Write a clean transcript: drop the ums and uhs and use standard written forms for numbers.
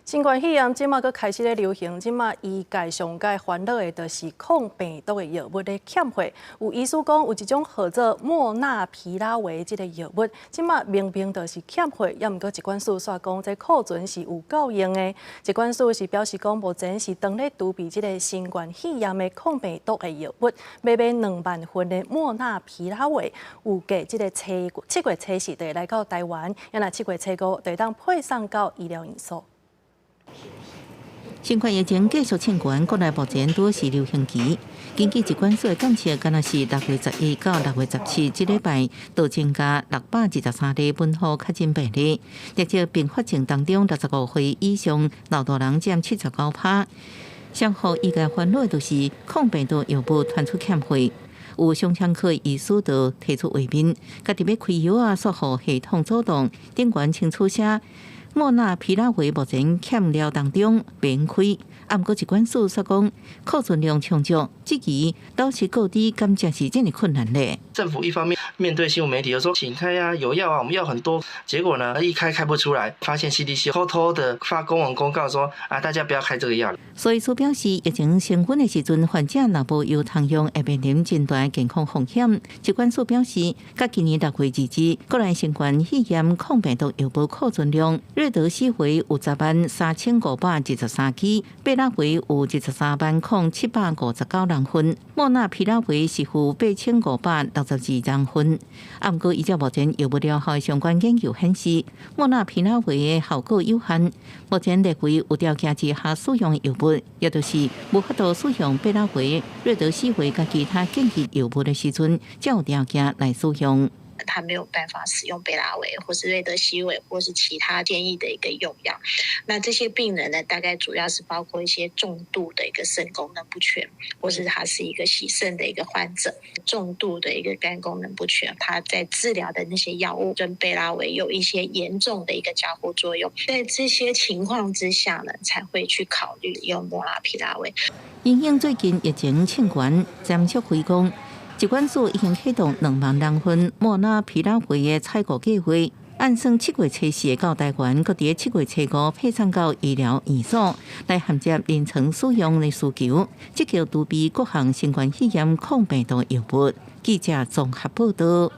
新冠肺炎這馬閣開始咧流行，這馬醫界上蓋煩惱的就是抗病毒的藥物咧欠貨。有醫師講，有一種號做莫納皮拉韋這个藥物，這馬明明就是欠貨，猶毋過疾管署煞講這庫存是有夠用的。疾管署是表示講，目前是當咧儲備這个新冠肺炎的抗病毒的藥物，欲買2萬份的莫納皮拉韋，預計這个七月初四就會來到台灣，若7月初五就會當配送到醫療院所。新冠疫情繼續衝懸，國內目前拄是流行期。根據疾管署的監測，敢若是6月11到6月17這禮拜，就增加623例本土確診病例。直接併發症當中，65歲以上老大人佔79%。上予醫界煩惱的就是抗病毒藥物傳出欠貨。有胸腔科醫師就提出懷問，家己欲開藥啊，煞予系統阻擋，頂懸清楚寫。莫納皮拉韋目前欠料當中免開，毋過疾管署煞講庫存量充足，質疑老實告知敢真是這麼困難咧。政府一方面面對新聞媒體，又說請開啊，有藥啊，我們藥很多，結果呢一開開不出來，發現 CDC 偷偷的發公文公告說啊，大家不要開這個藥。所以，表示疫情升溫的時陣，患者若無藥通用，會面臨真大健康風險。疾管署表示，佮今年6月2日，國內新冠肺炎抗病毒藥物庫存量，瑞德西韋有103,523支，貝拉維有230萬零759人份，莫納皮拉韋是負8562人份。啊，毋過依照目前藥物療效的相關研究顯示，莫納皮拉韋的效果有限。目前列為有條件之下使用的藥物，也就是無法度使用貝拉維、瑞德西韋佮其他建議藥物的時陣，才有條件來使用。他沒有辦法使用貝拉維，或是瑞德西韋，或是其他建議的一個用藥。那這些病人呢，大概主要是包括一些重度的一個腎功能不全，或是他是一個洗腎的一個患者，重度的一個肝功能不全，他在治療的那些藥物跟貝拉維有一些嚴重的一個交互作用，在這些情況之下呢，才會去考慮用莫納皮拉韋。因應最近疫情衝懸，詹淑惠講，疾管署已經啟動2萬人份莫納皮拉韋的採購計劃，按算7月初四會到台灣，閣佇七月初五配送到醫療院所，來銜接臨床使用的需求，積極儲備各項新冠肺炎抗病毒藥物。記者綜合報道。